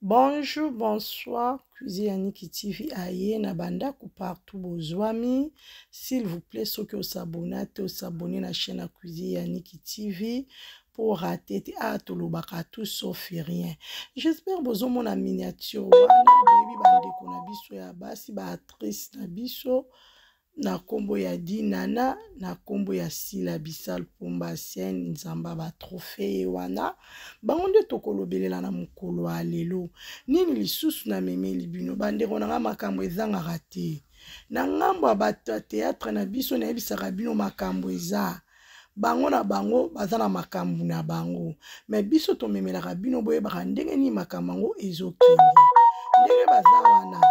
Bonjour, bonsoir, Cuisine ya Niki TV aye na bandako partout bozwami. S'il vous plaît, soki osabona te, osabone na chaîne ya Cuisine ya Niki TV pour rater te. Ah, tolobaka tout sauf rien. J'espère bozomona miniature wana, boyebi bandeko na biso ya basi, ba actrice na biso. Na kombo ya Dinana, na kombo ya Sila Bisal Pomba Scène Nzamba ba trophée ye wana bango nde tokolobelela na mokolo ya lelo. Nini lisusu na memeli bino bandeko na nga, makambo ezangaka te na ngambo ya bato ya théâtre na biso. Nayebisaka bino makambo eza bango na bango baza na makambo na bango, me biso tomemelaka bino boyebaka ndenge nini makambo yango ezokende. Ndenge baza wana,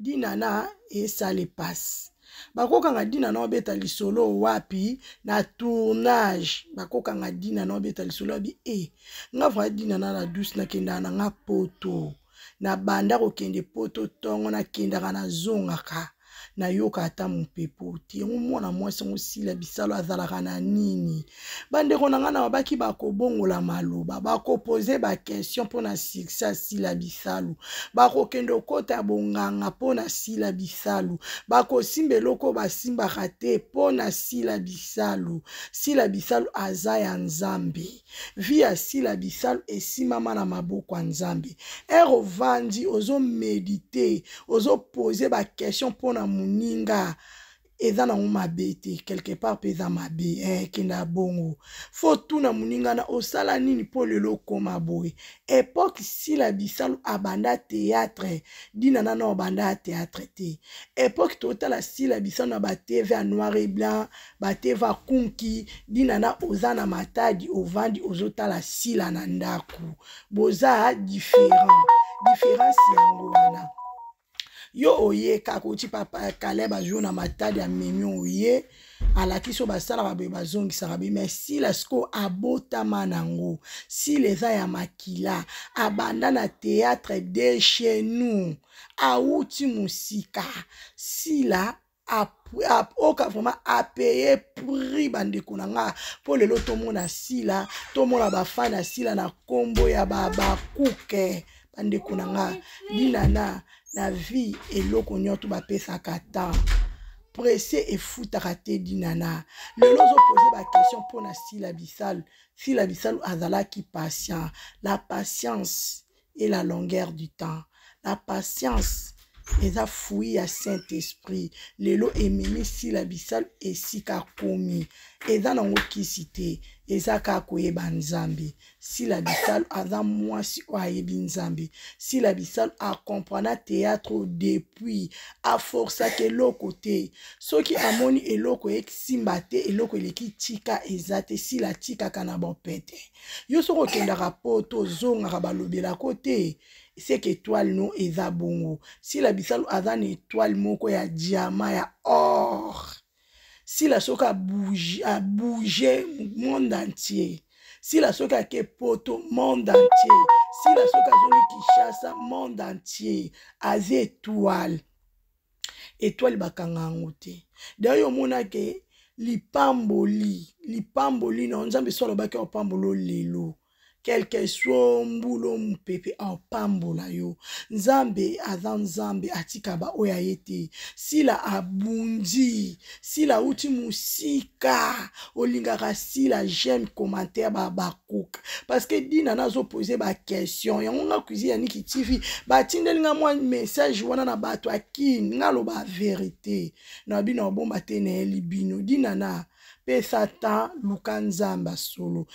Dinana esali pasi, bakokanga Dinana obeta lisolo wapi na tournage, bakokanga Dinana obeta lisolo abi e nga vraimen Dinana la douce, nakendaka na nga poto, na banda kokende poto ntongo, nakendaka nazongaka, nayoka ata mopepo te. Yango mwana mwasi yango Sila Bisalo azalaka na nini? Bandeko na ngai, na babaki bakobongola maloba, bakopose baquestion mpo na succès ya Sila Bisalu, bakokende okota bonganga mpo na Sila Bisalu, bakosimba eloko basimbaka te mpo na Sila Bisalu. Sila Bisalu aza ya Nzambe. Vie ya Sila Bisalu esimama na maboko ya Nzambe. Ere ovandi ozomedite, ozopose baquestion mpo na moninga, eza nango mabe te, quelque part mpe eza mabe. Kenda bongo, fo tuna moninga na osala nini mpo lelo okoma boye. Epoque Sila Bisalu abanda théâtre, Dinana na obanda théâtre te. Epoque totala Sila Bisalu na ba TV ya noir et blanc, ba TV ya kunki, Dinana oza na Matadi, ovandi ozotala Sila na ndako, boza différent. Différence yango wana. Yo oye kaka oti papa Caleb azwi na Matadi, amemi oye, alakisi oyo basalaka boye, bazongisaka boye. Mais Sila sikoyo abotama nango, Sila eza ya makila, abanda na théâtre de chez nous, awuti mosika. Sila oka vraiment apaye prix, bandeko na nga, mpo lelo tomona Sila, tomona bafani ya Sila na nkombo ya bakuke. Bandeko na nga, Dinana, na vie eloko nyonso bapesaka temps, presse efutaka te. Dinana, lelo ozopose baquestion mpo na Sila Bisalu. Sila Bisalu azalaki patient. La patience et la longueur du temps, la patience eza fruit ya Saint-Esprit. Lelo ememi Sila Bisalu esika komi. Eza nango kisi te, eza kaka koyeba Nzambe. Sila Bisalu aza mwasi oyo ayebi Nzambe. Sila Bisalu acomprena théâtre depuis, aforsaka eloko te. Soki amoni eloko esimba te, eloko eleki, tika, eza te. Sila atikaka na bopete. Yo soki okendaka poto, ozongaka, balobelako te, seke étoile no eza bongo. Sila Bisalu aza na étoile moko ya diamant, ya or. Sila soki abouge, abouge monde entier. Sila soki ake poto, monde entier. Sila soki azongi Kinshasa, monde entier. Aza étoile. Étoile bakanga yango te. D'ailleurs omonake lipamboli, lipamboli na Nzambe so alobaki opambola lelo, quelque soit mbula mopepe, apambola yo. Nzambe aza Nzambe, atika baoyo aye te. Sila abundi, Sila auti mosika. Olingaka Sila, j'aime, commentaire, babakuka, parce que Dina nazopose baquestion yango. Nga Cuisine ya Niki TV, batindeli nga mwa message wana na bato akini. Nga aloba vérité na bino, abomba te, nayeli bino. Dina na pesa temps, luka Nzambe asolo.